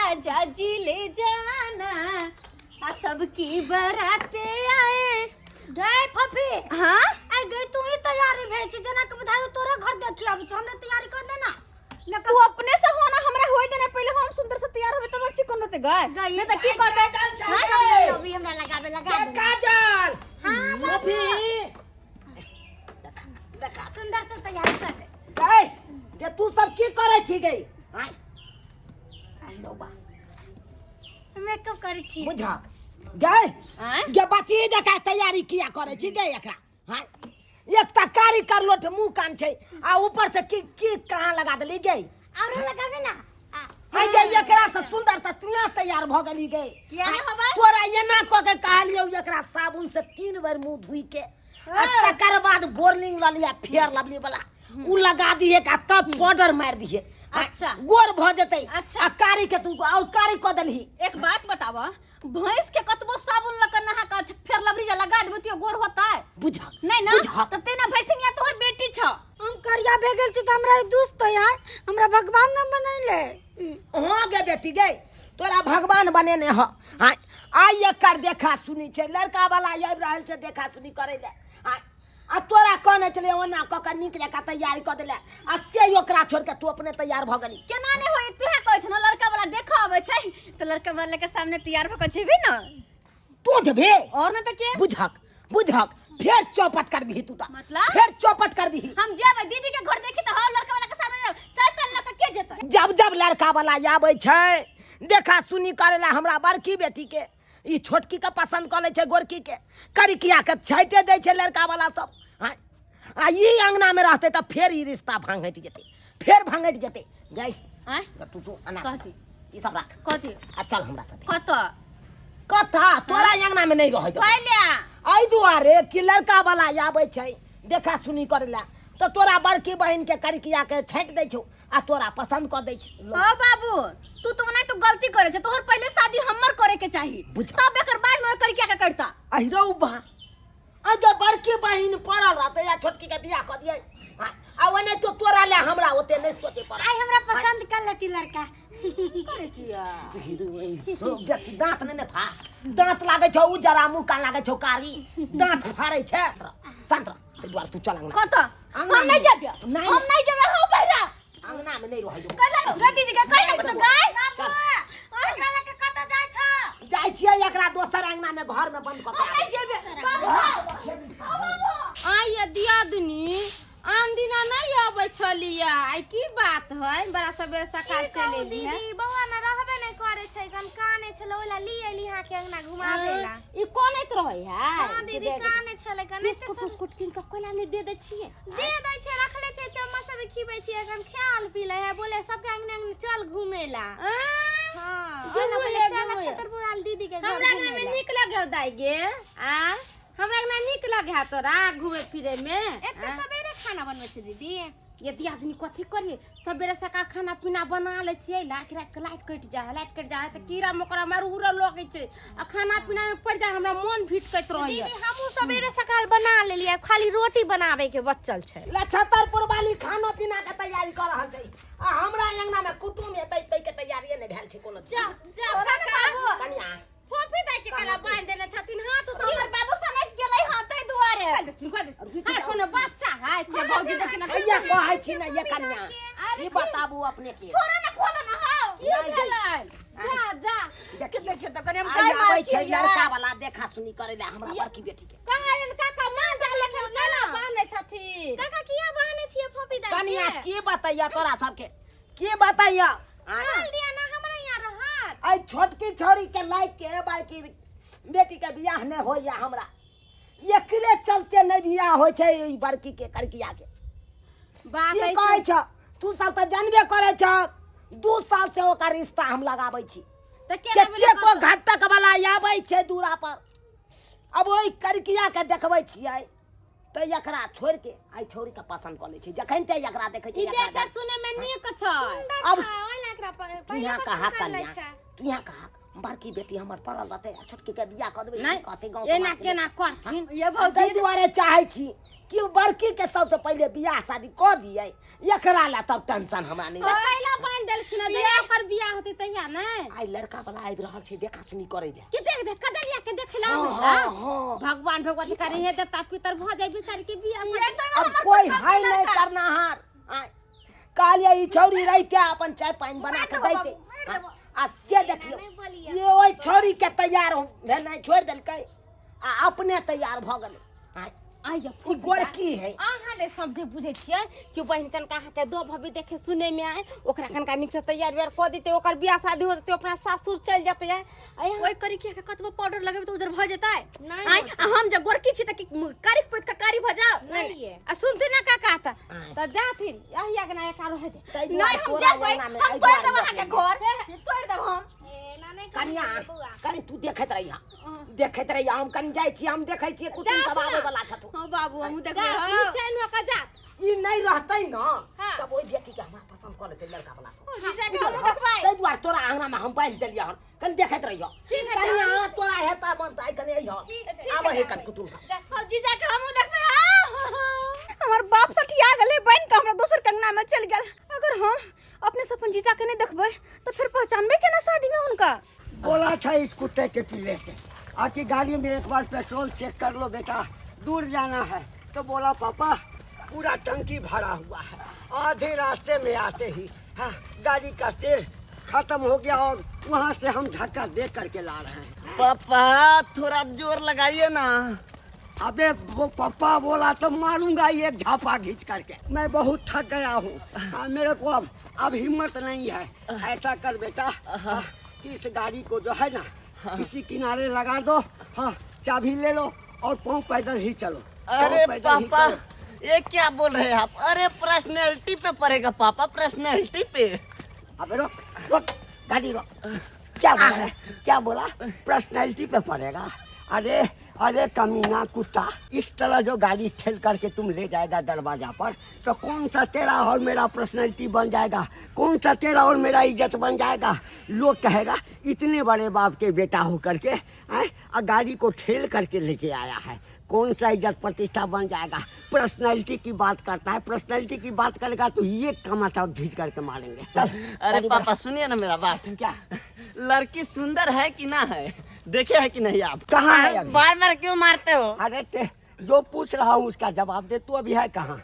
राजा जी ले जाना आ सबकी बराते आए। गए फफी। हाँ। आई गई तू ही तैयारी भेल छी जेना के बुझायो तोरे घर देखी आबै छी, हमरा तैयारी कर देना। तू अपने से होना हमरा होय देना, पहले हम सुंदर से तैयार होबे तब अच्छी कोन रहते गए। गई। नहीं त की कहते? चल, चल, हाँ? चल। अभी हमरा लगाबे लगा के दे। काजल। हां फफी। देखा सुंदर से तैयारी कर दे। गई जे तू सब की करै छी गई? आय आइलो बा। मेकअप करै छी। बुझक गई। आँय? गे बती जका तैयारी किया करै छी गई एकरा? हाँ, एक त कारी करलोट मुंह कान छै आ ऊपर से की की कहाँ लगा देली गई? आरो लगाबे ना। आ गे एकरा से सुंदर त तू तैयार भ गेली गई। किया ने होबै? तोरा एना क के कहलियौ एकरा साबुन से 3 बेर मुंह धोइ के आ तकर बाद बोर्लिंग ल लिया फेयर लवली वाला उ लगा दिए आ तब पाउडर मार दिए। अच्छा। गोर भ जेतै। अच्छा। आ कारी के तू और कारी क देलही। एक बात बतावा, भैंस के कतबो साबुन लग के नहा के फेर लवली जे लगा देबो त गोर होतै? बुझक। नहीं ना? बुझक। तब तेना भैंसिनिया तोहर बेटी छ। हम करिया भे गेल छी त हमरा ई दुष्ट यार, हमरा भगवान न बनैले। हाँ गे बेटी गे, तोरा भगवान बनेने ह। आय आइ एकर देखा सुनी छै, लड़का वाला आबि रहल छै देखा सुनी करै ले। आय आ तोरा कहने छलियै ओना कऽ के नीक जकाँ तैयारी कऽ देले आ से ओकरा छोड़ि के तू अपने तैयार भऽ गेली। केना नहि होय? तू कहै छ ना लड़का वाला देखा आबै छै त लड़का वाला के सामने तैयार भऽ के जेबी ना। तू जेबी? और न त के? बुझक बुझक फेर चौपट कर दीही तू त। मतलब? फेर चौपट कर दीही। हम जेबै दीदी के घर देखी त हम लड़का वाला के सामने जाब, चाय पान लऽ के के जेतै? जब जब लड़का वाला आबै छै देखा सुनी करै ला हमरा बड़की बेटी के ई छोटकी के पसंद कऽ लै छै, गोरकी के करिकिया के छाइटे दै छै लड़का वाला सब। हाँ, आ ई अंगना में रहतै तऽ फेर ई रिश्ता भांगटि जेतै, फेर भांगटि जेतै। गई। आँय? तऽ तू जो अना कथी? ई सब राख। कथी? आ चल हमरा साथे। कतऽ? कथा तोरा अंगना में नहीं रहै देबौ। कैला? एहि दुआरे कि लड़का वाला आबै छै देखा सुनी करै ला तऽ तोरा बड़की बहिन के करिकिया के छाँटि दै छौ आ तोरा पसंद कऽ दै छै। ओ बाबू, तू तो ओना तो गलती करे छे, तोहर पहले शादी हमर करे के चाही। बुझ। तब एकर बाद में करिकिया के करता। अहि रौ बा, आ जब बड़की बहिन पड़ल रहतै आ छोटकी के बियाह कऽ दियै, आ ओने तो तोरा ले हमरा ओते नहि सोचे पड़त। आई हमरा पसंद कर लेती लड़का। करिकिया। बेसी दांत नहि ने फा, दांत लागै छौ उजरा, मुँह कान लागै छौ कारी, दांत फाड़ै छै। शांत रह, ताहि दुआरे तू चल अंगना। कतऽ? अंगना हम नहीं में। जेबै। नहीं। हम नहीं जेबै, हम बहिरा। अंगना में नहीं रहै देबौ। कैला रे दीदी के कहि ना कुछो गाय। चल। एकरा लके कतऽ जाइ छौ? जाइ छियै एकरा दोसर अंगना में घर में बंद कऽ के हम नहीं आबै। जेबै। बाबू। आइ ये दियादनी आन दिना नहीं आबै छलियै, आइ की बात है? बड़ा सबेर सकाल की कहू चलि एली है। दीदी, बौआ ने रहबे नहि करै छै, कन कानै छलै, ओला ली एली अहाँ के अंगना घुमाबे ला। ई कनैत रहै है? हां दीदी, कानै छलै कन। बिस्कुट उस्कुट कीन के कोला नहि दे दै छियै? दे दै छै, रखले छै, चम्मच सब खिबै छियै, एखन ख्याल पी लै है, बोले सबके अंगना अंगना चल घूमे ला। हां, घूमे ओला बोले ला, चल घूमे ला। छतरपुर वाली दीदी के घर हमरा अंगना घूमे में ला। नीक लगे दाई गे? आ हमरा अंगना नीक लगे है तोरा घूमे फिरे में? एते सवेरे खाना बनबै छै दीदी? ये दियादनी कथी करिए, सवेरे सकाल खाना पीना बना लै छियै, लाइट राति के लाइट कटि जाइ है, लाइट कटि जाइ है तऽ कीड़ा मकोड़ा मार उड़ऽ लगै छै आ खाना पीना में पड़ि जाइ, हमरा मोन भिटकैत रहैए। दीदी हमहूँ सवेरे सकाल बना लेलियै, खाली रोटी बनाबै के बचल छै। लछतरपुर वाली खाना पीना के तैयारी कऽ रहल छै आ हमरा अंगना में कुटुम एतै तै के तैयारिये नहि भेल छै कोनो चीज। जा जा काका, कनिया फोफी दाई के केला बांधि देने छथिन हाथ तो हमर बाबू सनक गेलै हां तै दुआरे। हां कोनो बच्चा है के भौजी देखिन। हैया कहै छी ने ये कनिया, की बताबू अपने के? छोड़ो ना, खोलो ना। हां की भेलै? जा जा। देखिए देखिए त कनी हम आइ गाय आबै मारै छै छियै। लड़का वाला देखा सुनी करै ले हमरा बड़की बेटी के। कहाँ एहन काका मान जा लेखन केला बांधने छथिन? काका किया बहाने छियै फोफी दाई के? कनिया की बतैया तोरा सबके, की बतैया? चल दिया ना हमरा यहाँ रहत। आई छोटकी छोरी के लाइक के बड़की बेटी के बियाह नहीं होइया, हमरा एकरे चलते नहीं बियाह होइ छै ई बड़की के कड़किया के। बात की ऐसे- कहै छ तू सब तऽ जानबे करै छ, 2 साल से ओकर रिश्ता हम लगाबै छी। तऽ केना भेलै? कतेको घटक वाला आबै छै दूरा पर, अब ओहि कड़किया के देखबै छियै तऽ एकरा छोड़ि के आइ छौड़ी के पसंद कऽ लै छै। जखन ते एकरा देखै छै ई एकरा देखे सुने में नीक छै। सुंदर अब छै, ओहि ला एकरा तू पहिले यहाँ पसंद कहा कर लै कन्या, छै। तू यहाँ कहा बड़की बेटी हमर पड़ल रहतै आ छोटकी के बियाह कऽ देबै, नहि, की कहतै गाँव एना समाज के केना करथिन ये लोक? भौजी ताहि दुआरे चाहै छी कि बड़की के सबसे पहिले बियाह शादी कऽ दियै, एकरा ला तब टेंशन हमरा नहीं। तऽ कैला बान्हि देलखिन हँ? जहिया ओकर बियाह होतै तहिया ने। आइ लड़का वाला आबि रहल छै देखा सुनी करै ले। कि देख देख कदलिया के देखे ला हाँ, आबै है? हाँ, हाँ। भगवान भगवती करे हे देवता पितर भऽ जाय बिचारी के बियाह ये शादी। तो अब हमर कोई पक्का है नहीं लड़का। करनाहार। आय, कहलियै ई छौड़ी रहिते अपन चाय पानि बना के मारि देबो दैते। बाबू, मारि देबो। आ से देखियौ नहि बोलियै। ये ओहि छौड़ी के तैयार भेनाइ छोड़ि देलकै आ अपने तैयार भऽ गेलै। आय, आइ जा ई गोरकी है। अहाँ ने समझे बुझे छियै कि बहिन कनका अहाँके दो भभी देखे सुने में आए, ओकरा कनका नीक से तैयार उयार कऽ देतै, ओकर बियाह शादी हो जेतै, अपना सासुर चलि जेतै। आइ ओहि करी के कतबो पाउडर लगेबै तऽ उजर भऽ जेतै। नहि आँय, आ हम जे गोरकी छी तऽ की कारी पोति कऽ कारी भऽ जाउ? नहि ये। आ सुनते ना काका तऽ जाथिन यही अगना एक आरो हेतै। ताहि नहि दुआरे हम तोरा जेबै, अंगना मे हम एहि तोड़ि दुआरे देब अहाँके घर, तोड़ि देब हम। एना नहि कनिया करू बौआ। कनि तू देखैत रहिया, देखैत रहिया, हम कनि जाइ छी, हम देखै छियै कुटुम सब आबै वाला छथु। हाँ बाबू, हमहूँ जा देखबै। हाँ। निचैन हो कऽ जा। ई नहि रहतै न हाँ। तब ओहि बेटी के हमरा पसंद कऽ लेतै लड़का वाला सब। जीजा के हमहूँ देखबै। ताहि दुआरे तोरा अंगना मे हम बान्हि देलियै हन, कनि देखैत रहियो। ठीक है, कनि अहाँ तोरा हेता मन तऽ आइ कनि अइहो, आबै है कनि कुटुम सब। हाँ, जीजा के हमहूँ देखबै। हाँ। हमर बाप सठिया गेलै बनि कऽ हमरा दोसर कंगना में चलि गेल। अगर हम अपने से अपन जीजा के नहीं देखबै तऽ फेर पहचानबै केना शादी में हुनका? बोला था इस कुत्ते के पीले से आके गाड़ी में एक बार पेट्रोल चेक कर लो बेटा, दूर जाना है। तो बोला पापा पूरा टंकी भरा हुआ है। आधे रास्ते में आते ही हाँ गाड़ी का तेल खत्म हो गया और वहाँ से हम धक्का दे करके ला रहे हैं। पापा थोड़ा जोर लगाइए ना। अबे वो पापा बोला तो मारूंगा एक झापा खींच करके। मैं बहुत थक गया हूँ, हाँ, मेरे को अब हिम्मत नहीं है। ऐसा कर बेटा, हाँ, इस गाड़ी को जो है ना किसी किनारे लगा दो, हाँ चाबी ले लो और पाँव पैदल ही चलो। पाँव अरे पैदल ही पापा चलो। ये क्या बोल रहे हैं आप? अरे पर्सनैलिटी पे पड़ेगा पापा, पर्सनैलिटी पे। अबे रोक रोक गाड़ी रोक। क्या बोला है? क्या बोला? पर्सनैलिटी पे पड़ेगा। अरे अरे कमीना कुत्ता, इस तरह जो गाड़ी ठेल करके तुम ले जाएगा दरवाजा पर तो कौन सा तेरा और मेरा पर्सनैलिटी बन जाएगा? कौन सा तेरा और मेरा इज्जत बन जाएगा? लोग कहेगा इतने बड़े बाप के बेटा हो करके हैं और गाड़ी को ठेल करके लेके आया है, कौन सा इज्जत प्रतिष्ठा बन जाएगा? पर्सनैलिटी की बात करता है, पर्सनैलिटी की बात करेगा तो ये कमाचा घींच करके मारेंगे। चल, अरे गाड़ी पापा सुनिए ना मेरा बात। क्या? लड़की सुंदर है कि ना है, देखे है कि नहीं आप? कहाँ है अभी? बार बार क्यों मारते हो? अरे जो पूछ रहा हूँ उसका जवाब दे। तू अभी है कहाँ?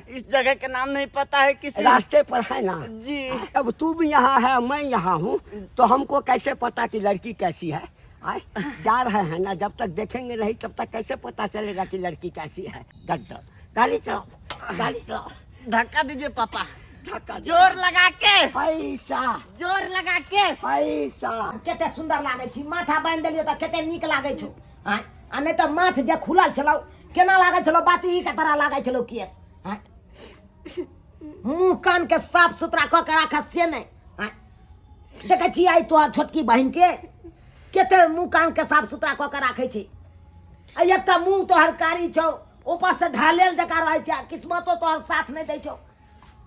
इस जगह का नाम नहीं पता है किसी। रास्ते पर है ना? जी। अब तू भी यहाँ है मैं यहाँ हूँ तो हमको कैसे पता कि लड़की कैसी है? आए जा रहे हैं ना, जब तक देखेंगे नहीं तब तक कैसे पता चलेगा कि लड़की कैसी है? गाड़ी चलाओ, गाड़ी चलाओ, गाड़ी चलाओ। धक्का दीजिए पापा, धक्का दे। जोर लगा के। पैसा जोर लगा के। पैसा। कते सुंदर लागै छी, माथा बान्हि देलियौ तऽ कते नीक लागै छौ। आँय, आ नहि तऽ माथ जे खुलल छलौ केना लागै छलौ, बाती के तरह लागै छलौ केस। आँय, मुँह कान के साफ सुथरा कऽ के राखऽ से नहि। आँय, देखै छी आइ तोहर छोटकी बहिन के कते मुँह कान के साफ सुथरा कऽ के राखै छै। आ एक तऽ मुँह तोहर कारी छौ, ऊपर से ढालेल जकाँ रहै छै, आ किस्मतो तोहर साथ नहि दै छौ,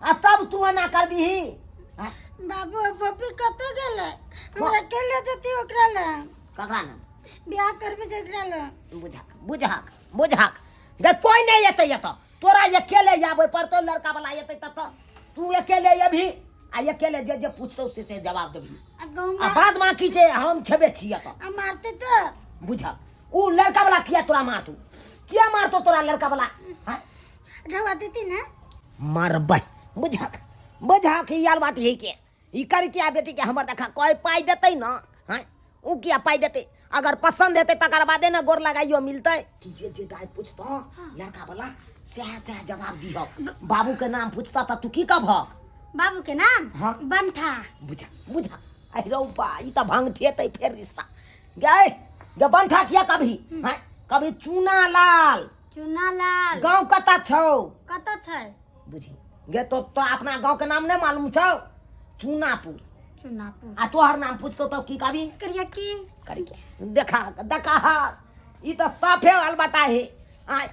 आ तब तू एना करबिही? आँय? बाबू पप्पी कतऽ गेलै? हमरा के ले जेती ओकरा लग? ककरा लग? बियाह करबी जकरा लग। बुझक बुझक बुझक गे, कोई नहीं एतै एतऽ, तोरा अकेले आबै पड़तौ। लड़का वाला एतै तब तऽ तू अकेले अयबही आ अकेले जे जे पूछतौ से से जवाब देबही। आ गाँव आ बाद बाकी छै हम छेबे छी एतऽ। आ मारतै तऽ? बुझक उ लड़का वाला किया तोरा मारतौ? किया मारतौ तोरा लड़का वाला? हाँ? ढवा देती ना। मारबै। बुझक बुझक ई आल बाटी है के ई कर किया बेटी के हमर देखा कोई पाई देतै ना? हाँ उ किया पाई देतै? अगर पसंद हेतै तकर बादे ने गोर लगाइयो मिलतै। कि जे जे दाइ पूछतौ लड़का वाला सएह सएह जवाब दिहक। बाबू के नाम पूछता तऽ तू की कहबहक? बाबू के नाम? हाँ। बंठा। बुझा बुझा, अरे रौ बा, ई तऽ भंगठेतै फेर रिश्ता। गए गे बंठा किया कभी? हाँ कभी चूना लाल। चूना लाल। गाँव कतऽ छौ? कतऽ छै? बुझी गे तो अपना गाँव के नाम नहीं मालूम छौ? चूनापुर। चूनापुर। आ तोहर नाम पूछतो तो की कहबी? करिया की? करिया। देखा देखा हा, ई तऽ साफे अलबटा है। आय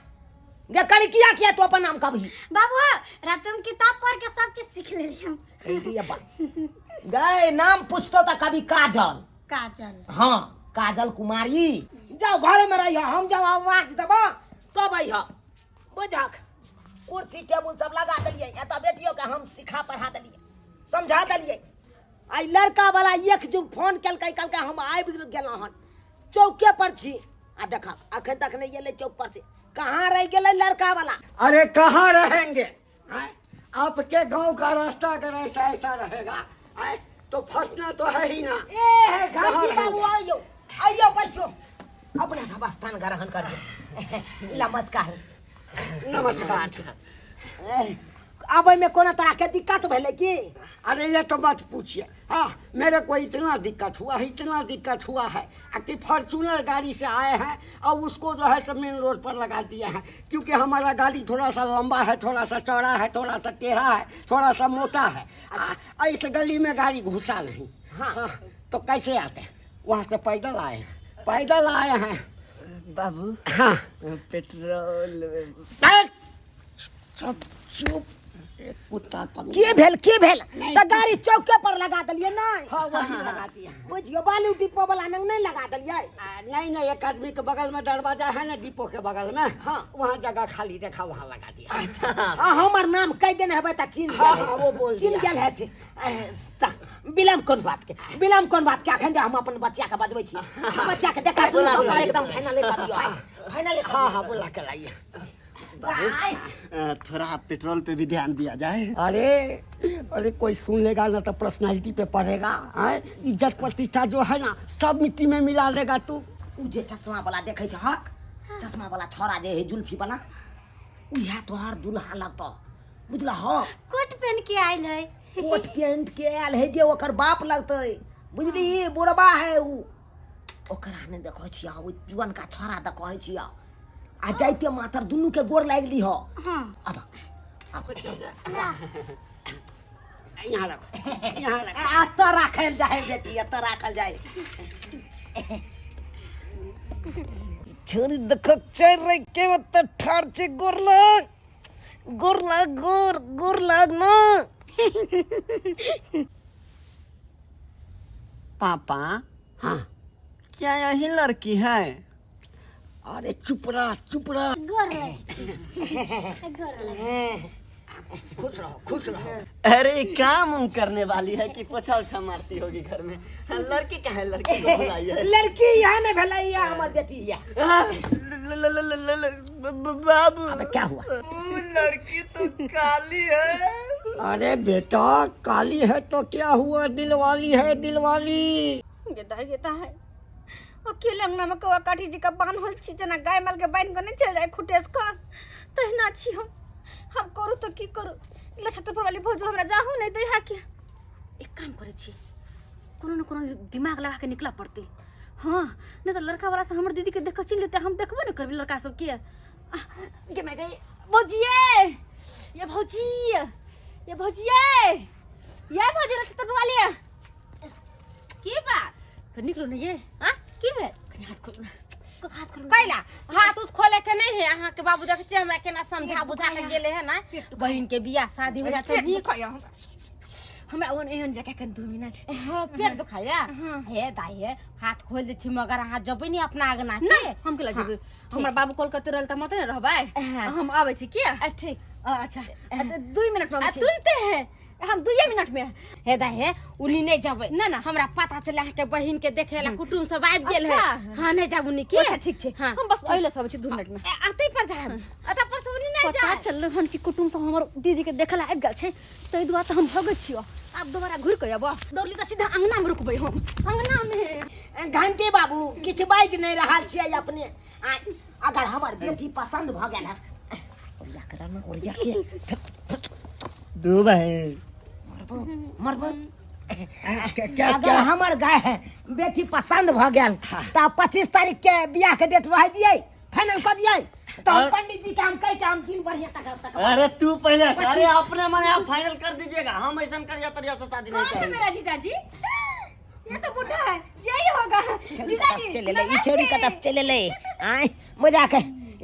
गे करिकिया किया तू अपन नाम कहबी? बाबू रात में किताब पढ़ के सब चीज सीख लेली हम। कहि दिया बा गए नाम पूछतो तऽ कभी काजल। काजल। हाँ काजल कुमारी। जाओ घरे में रहियो, हम जब आवाज देबो तब अइह। बुझक कुर्सी टेबुल सब लगा देलियै, एतऽ बेटियो के हम सिखा पढ़ा देलियै, समझा देलियै। आई लड़का वाला एक जुग फोन केलकै, कहलकै हम आबि गेलहुँ हन, चौके पर छी। आ देख अखन तक नहि एलै चौक पर से, कहाँ रहि गेलै लड़का वाला? अरे कहाँ रहेंगे हैं? आपके गांव का रास्ता अगर ऐसा ऐसा रहेगा हैं? तो फंसना तो है ही ना। ए कहाँ घंटी बाबू रहेंगे? आइयो आइयो बैसो, अपना सब स्थान ग्रहण कर। नमस्कार। नमस्कार। आबै में कोनो तरह के दिक्कत भेलै की? अरे ये तो मत पूछिए, हाँ मेरे को इतना दिक्कत हुआ है, इतना दिक्कत हुआ है कि फॉर्चूनर गाड़ी से आए हैं और उसको जो है सब मेन रोड पर लगा दिए हैं, क्योंकि हमारा गाड़ी थोड़ा सा लंबा है, थोड़ा सा चौड़ा है, थोड़ा सा टेढ़ा है, थोड़ा सा मोटा है। इस गली में गाड़ी घुसा नहीं। हाँ, तो कैसे आते हैं? वहाँ से पैदल आए हैं, पैदल आए हैं बाबू। हाँ। पेट्रोल। चुप चुप, एक कुत्ता कमी। की भेल, की भेल? नहीं, तऽ गाड़ी चौके पर लगा देलियै? नहीं। हाँ, वही लगा दिया। बुझियो बालू डिपो वाला नंग नहीं लगा देलियै? नहीं नहीं, एक आदमी के बगल में दरवाजा है ना, डिपो के बगल में। हाँ। वहाँ जगह खाली देखा, वहाँ लगा दिया। अच्छा, हाँ, हमर नाम कहि देने हेबै तऽ चिन्ह हाँ, गेल। हाँ, वो बोल चिन्ह दिया। गेल है से। विलम्ब कोन बात के, विलम्ब कोन बात के? अखन जे हम अपन बच्चा के बजबै छी, बच्चा के देखा सुनी बोला, कऽ बोला। एकदम फाइनल कऽ दियौ, फाइनल। हाँ हाँ, बोला के लाइए। थोड़ा पेट्रोल पे भी ध्यान दिया जाए। अरे अरे, कोई सुन लेगा ना तो पर्सनालिटी पे पड़ेगा आय? इज्जत प्रतिष्ठा जो है ना सब मिट्टी में मिला देगा तू। उ जे चश्मा वाला देखै छ हक, चश्मा वाला छोरा जे है जुल्फी वाला, उहे तोहर दुल्हा लगतौ, बुझल हो? कोट पहन के आयल है। कोट पेंट के आयल है जे ओकर बाप लगतै, बुझली? बुढ़बा है उ। ओकरा नहि देखै छियै, ओ जुअनका छोरा तऽ कहै छियै। आ जाइते मातर दुनू के गोर लागि लीह। हाँ। अब अब यहाँ रखो, यहाँ रखो। एतऽ राखल जाय बेटी, एतऽ राखल जाय। छोरी देखक छै रे के ओतऽ ठाढ़ छै। गोर लाग, गोर लाग, गोर गोर लाग ना। पापा। हाँ। क्या यही लड़की है? अरे चुप रह, चुप रह। गोर लगै छी, गोर लगै। खुश रहो, खुश रहो। अरे काम उम करने वाली है कि पोछा उछा मारती होगी घर में? हाँ, लड़की कहाँ है? लड़की को बुलाइए। लड़की यहाँ नहीं भेलै, यहाँ हमर बेटी यहाँ। हाँ, ल- ल- ल- ल- ल- ब- ब- बाबू। अबे क्या हुआ? वो लड़की तो काली है। अरे बेटा, काली है तो क्या हुआ, दिल वाली है, दिल वाली। गेदा गेदा है, अकेले अंगना में कौआ काठी जी का बान्हल छी, जेना गाय माल के बान्हि कऽ नहि चलि जाय खुटेस कऽ, तहिना छी हम। हम करू तऽ की करू? लछतपुर वाली भौजी हमरा जाहू नहि दै है। के एक काम करै छी, कोनो ने कोनो दिमाग लगा के निकलऽ पड़तै। हाँ, नहि तऽ लड़का वाला सब हमर दीदी के देख कऽ चिन्ह लेतै, हम देखबो नहि करबै लड़का सबके। गे माय गे, भौजी ये, ये भौजी, ये भौजी ये, ये भौजी लछतपुर वाली। की बात? तऽ निकलू ने ये। हाँ, की भेल? कनि हाथ खोलू ने, हाथ खोलू ने। कैला हाथ उथ खोले के नहीं है? अहाँ के बाबू देखै छियै हमरा केना समझा बुझा के गेले है ना, बहिन के बियाह शादी हो जाते पेट नीक। दुखाइया हमरा, हमरा ओहन एहन जगह कनि 2 मिनट। हाँ, पेट दुखाइया? हे दाई हे, हाथ खोल दै छी, मगर अहाँ जेबै नी अपना अंगना के? नहीं, हम केला जेबै? हमरा बाबू कलकत्ते रहल तऽ हम ओतऽ नहि रहबै। हाँ। हम आबै छी किया। ठीक। अच्छा, 2 मिनट में आ आबै छी। तुरंते है? हम 2 मिनट में। हे दाई हे, उनी नहीं जेबै। ना ना। हमरा पता चले अहाँके बहिन के देखे ला कुटुम्ब सब आबि गेल है। अच्छा। हाँ, नहीं जाबू नी के? अच्छा, ठीक छै। हाँ। हम बस अइले सब छी 2 मिनट में। अतै पर जायब, अतै पर से उनी नहीं पता जाए। चलल हन कि कुटुम्ब सब हमर दीदी के देखल आबि गेल छै, ताहि दुआरे तऽ हम भगै छियो। आब दोबारा घुरि कऽ अयबो दौड़ली तऽ सीधा अंगना मे रुकबै हम, अंगना मे। घंटी बाबू, किछु बाजि नहि रहल छियै अपने। आ, अगर हमर बेटी पसंद भऽ गेल है, ओरिया के रहना, ओरिया के। दू बहन। मरबो। क्या क्या? अगर क्या? हमर गाय है बेटी पसंद भऽ गेल तऽ 25 तारीख के बियाह के डेट रह दियै, फाइनल कऽ दियै, तऽ हम पंडित जी के हम कहि के हम दिन बढ़िया तक तक। अरे तू पहले, अरे अपने मन आप फाइनल कर दीजिएगा, हम ऐसा करिया तरिया से शादी नहीं कौन है करेंगे। मेरा जीजाजी? ये तो बूढ़ा है, यही होगा जीजाजी। चले ले ई छौरी, कतऽ से चले ले? आय मजाक है।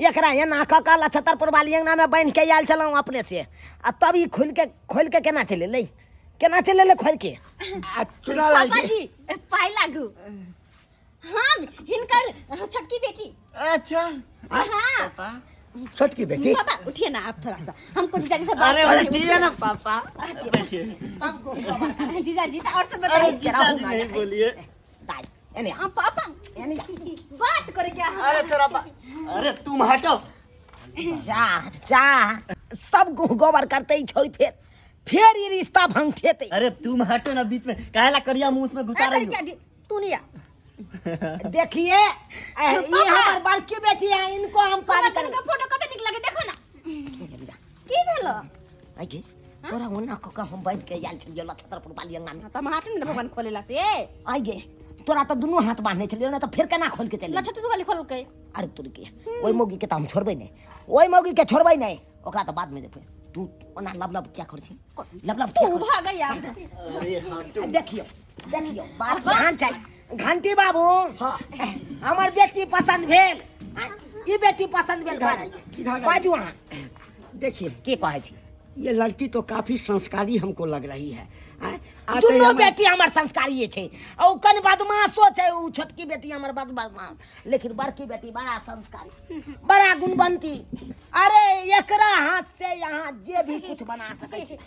एकरा एना कऽ कऽ लछतरपुर वाली अंगना में बान्हि के आयल छलहुँ अपने से, आ तब ई खोलि के, खोलि के केना चलि एलै? केना चलि एलै खोलि के? आ, चुनालाल पापा जी। जी, पाय लागू, हम हिनकर छोटकी बेटी। अच्छा। हाँ। पापा। छोटकी बेटी। पापा उठिए ना आप थोड़ा सा, हमको जीजाजी से बात अरे करनी है। उठिए ना पापा, बैठिए। जीजाजी तो और सब अरे बताइए। जीजाजी नहीं बोलिए। दाइ एने आ, हाँ पापा एने आ। बात करे क्या हम? अरे थोड़ा अरे तुम हटो। जा जा, सब गोबर करते ही छोड़ी, फिर फिर ये रिश्ता भंग थेते। अरे तुम हटो ना बीच में, काहेला करिया मुंह में घुसा अरे रही हो? क्या तू नहीं आ। देखिए ये हमार बड़की बेटी है, इनको हम शादी पापा करेंगे। का फोटो कते निक लगे देखो ना, की भेलो? आगे तोरा ओना क के हम बांधि के आयल छलियै लछतरपुर वाली अंगना में। त हम हाथ में भगवान खोलेला से। आगे तोरा तऽ दुनू हाथ बांधने छलियै ना, तऽ फेर केना खोल के चलि गेली? लछतरपुर वाली खोलकै। अरे तोरी के ओहि मौगी के तऽ हम छोड़बै नहि, ओहि मौगी के छोड़बै नहि, ओकरा तऽ बाद में देखबै। तू ओना लब लब किया करै छी? लब लब तू किया करै छी? भाग गया। अरे हटो। देखियौ देखियौ बात ध्यान छै। घंटी बाबू, हमर बेटी पसंद भेल, ई बेटी पसंद भेल। इधर आइए, इधर आइए। बाजू अहाँ। देखिए की कहै छी? ये लड़की तो काफी संस्कारी हमको लग रही है। आँ? आते दुनू हमर- बेटी हमर संस्कारिये छै, आ ओ कनि बदमाशो छै। ओ छोटकी बेटी हमर बड़ बदमाश, लेकिन बड़की बेटी बड़ा संस्कारी, बड़ा गुणवंती। अरे एकरा हाथ से यहाँ जे भी कुछ बना सकै छै।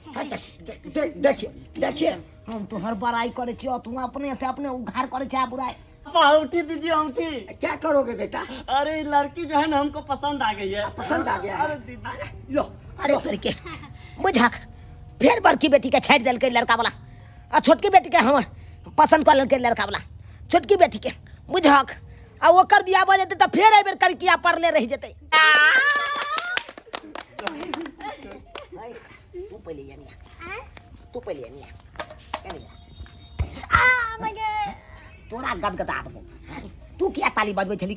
हाँ, देखिए देखिए, हम तोहर बड़ाई करै छियौ, तू अपने से अपने उघार करै छै बुराई। पापा अंगूठी दीजिए, अंगूठी। क्या करोगे बेटा? अरे ये लड़की जो है ना हमको पसंद आ गई है। पसंद आ गया है। अरे दीदी लो। अरे तोरी के बुझक, फेर बड़की बेटी के छाटि देलकै लड़का वाला, आ छोटकी बेटी के हमर पसंद कऽ लेलकै लड़का वाला। छोटकी बेटी के बुझक, आ ओकर बियाह भऽ जेतै तऽ फेर एहि बेर कड़किया पड़ले रहि जेतै। तू पहिले एने आ, तू पहिले एने आ, एने आ। आ मगे तोरा गदगदा देबौ। तू किया ताली बजबै छली?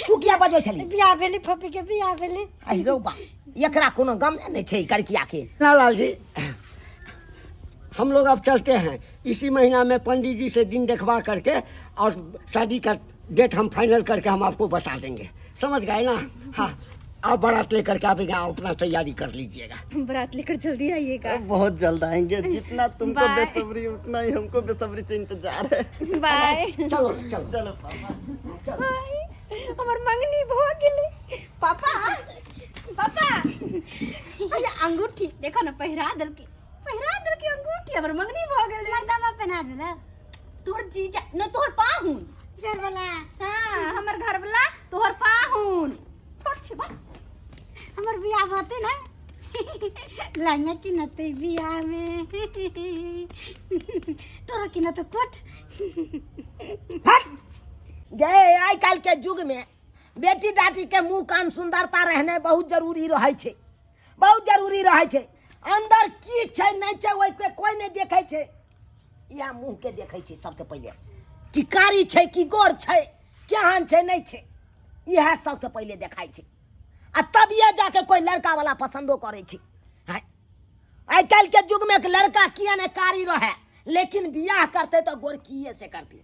तू किया बजबै छली? बियाह भेली फपी के बियाह भेली। अहि रौ बा, एकरा कोनो गम नहि छै कड़किया के। ना लाल जी, हम लोग अब चलते हैं। इसी महीना में पंडित जी से दिन देखवा करके और शादी का डेट हम फाइनल करके हम आपको बता देंगे, समझ गए ना? हाँ, आप बारात लेकर के आवेगा, आप अपना तैयारी कर लीजिएगा। बारात लेकर जल्दी आइएगा। बहुत जल्द आएंगे, जितना तुमको बाय। बेसब्री उतना ही हमको बेसब्री से इंतजार है। बाय। चलो चलो चलो पापा। हाय, हमर मंगनी भ गेलै। पापा पापा, अरे अंगूठी देखो ना, पहिरा देलकै, पहिरा देलकै अंगूठी, हमर मंगनी भ गेलै। मर्दवा पहना देला। तोहर जीजा न, तोहर पाहुन। घर वाला। हाँ, हमर घर वाला तोहर पाहुन। छोट छी बा। हमर बियाह होते ना, लहंगा किनते बियाह में, तोरा किनते कोट। हट गे, आइ काल्हि के युग में बेटी डाटी के मुंह कान सुंदरता रहने बहुत जरूरी रहै छै, बहुत जरूरी रहै छै। अंदर की छै नहि छै ओहि के कोइ नहि देखै छै, इएह मुंह के देखै छै सबसे पहिले, कि कारी छै कि गोर छै, केहन छै नहि छै, इएह सबसे पहिले देखाइ छै, आ तभिए जाके कोइ लड़का वाला पसंदो करै छै। आइ आइ काल्हि के युग में लड़का किया ने कारी रहे, लेकिन बियाह करते तो गोरकिए से करते।